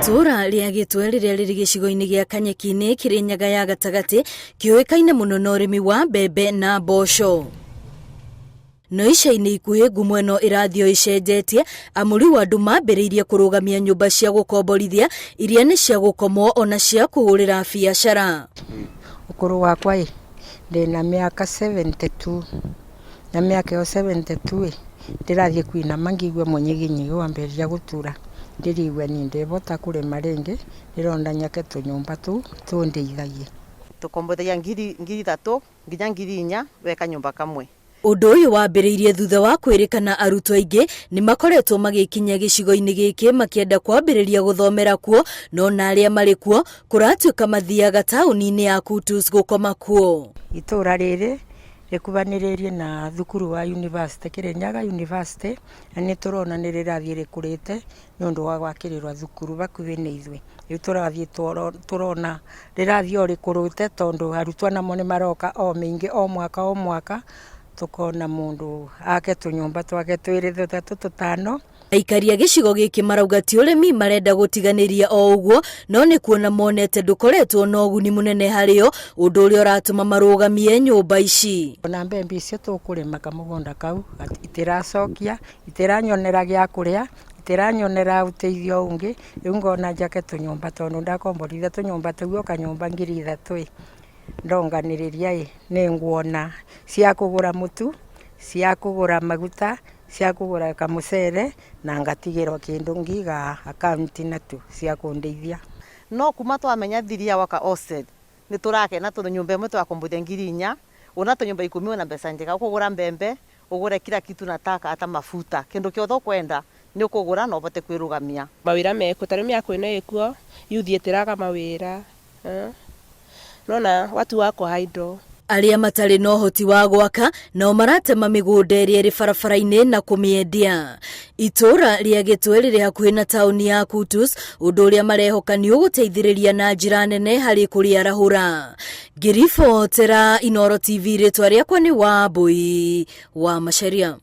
Itũũra rĩa Gĩtwe rĩrĩa rĩrĩ gĩcigo-inĩ gĩa Kanyeki-inĩ Kĩrĩnyaga ya gatagatĩ kĩũĩkaine mũno na ũrĩmi wa mbembe na mboco. No ica-inĩ ikuhĩ ngumo ĩno ĩrathiĩ o ĩcenjetie amu rĩu andũ mambĩrĩirie kũrũgamia nyũmba cia gũkomborithia iria nĩ cia gũkomwo ona cia kũhũrĩra biacara. Ũkũrũ wakwa ĩ, ndĩna mĩaka 72, na mĩaka ĩyo 72 ĩ, ndĩrathiĩ kũinama ngĩigua mũnyiginyigi wambĩrĩria gũtura, ndĩraigua niĩ ndĩbota kũrĩma rĩngĩ, ndĩronda nyake tũnyũmba tũu tũndeithagie. Tũkombothagia 3000 nginya 4000 we kanyũmba kamwe. Ũndũ ũyũ wambĩrĩirie thutha wa kwĩrĩkana arutwo aingĩ nĩ makoretwo magĩkinya gĩcigo-inĩ gĩkĩ makĩenda kwambĩrĩria gũthomera kuo, no na arĩa marĩ kuo kũratuĩka mathiaga taũni-inĩ ya Kutus gũkoma kuo. Itũũra rĩrĩ rĩkuhanĩrĩirie na thukuru wa university, Kĩrĩnyaga University, na nĩ tũrona nĩ rĩrathiĩ rĩkũrĩte nĩ ũndũ wa gwakĩrĩrwo thukuru hakuhĩ na ithuĩ. Rĩu tũrathiĩ tũrona rĩrathiĩ o rĩkũrĩte tondũ arutwo namo nĩ maroka o maingĩ o mwaka o mwaka, tũkona mũndũ ake tũnyũmba twake twĩrĩ, tũtatũ, tũtano. Aikari a gĩcigo gĩkĩ marauga ti ũrĩmi marenda gũtiganĩria o ũguo, no nĩ kuona monete ndũkoretwo na ũguni mũnene harĩo, ũndũ ũrĩa ũratũma marũgamie nyũmba ici. Ona mbembe icio tũkũrĩma kamũgũnda kau itiracokia, itiranyonera gĩa kũrĩa, itiranyonera ũteithio ũngĩ, rĩu ngona njake tũnyũmba tondũ ndakomborithia tũnyũmba tũu o kanyũmba 3000 ĩ, ndonganĩrĩria ĩ, nĩ nguona cia kũgũra mũtu, cia kũgũra maguta, cia kũgũra kamũcere na ngatigĩrwo kĩndũ ngiga akaunti natuo cia kũndeithia. No kuma twamenya thiri ya gwaka hostel nĩ tũrakena tondũ nyũmba ĩmwe twakomborithia 4000, una tũnyũmba 10 wĩna mbeca njega ũkũgũra mbembe, ũgũre kila kitu nataka hata mafuta, kĩndũ kĩothe ũkwenda nĩ ũkũgũra na ũvote kwĩrũgamia. Mawĩra mekuo ta rĩu mĩako ĩno ĩkuo youth ĩtĩraga mawĩra nona watu wako idle. Arĩa matarĩ na ũhoti wa gwaka nao maratema mĩgũnda ĩrĩa ĩrĩ barabara-inĩ na kũmĩendia. Itũũra rĩa Gĩtwe rĩrĩ hakuhĩ na taũni ya Kutus, ũndũ ũrĩa marehoka nĩ ũgũteithĩrĩria na njĩra nene harĩ kũrĩarahũra. Ngĩribotera Inooro TV, rĩtwa rĩakwa nĩ Wambui wa Macharia.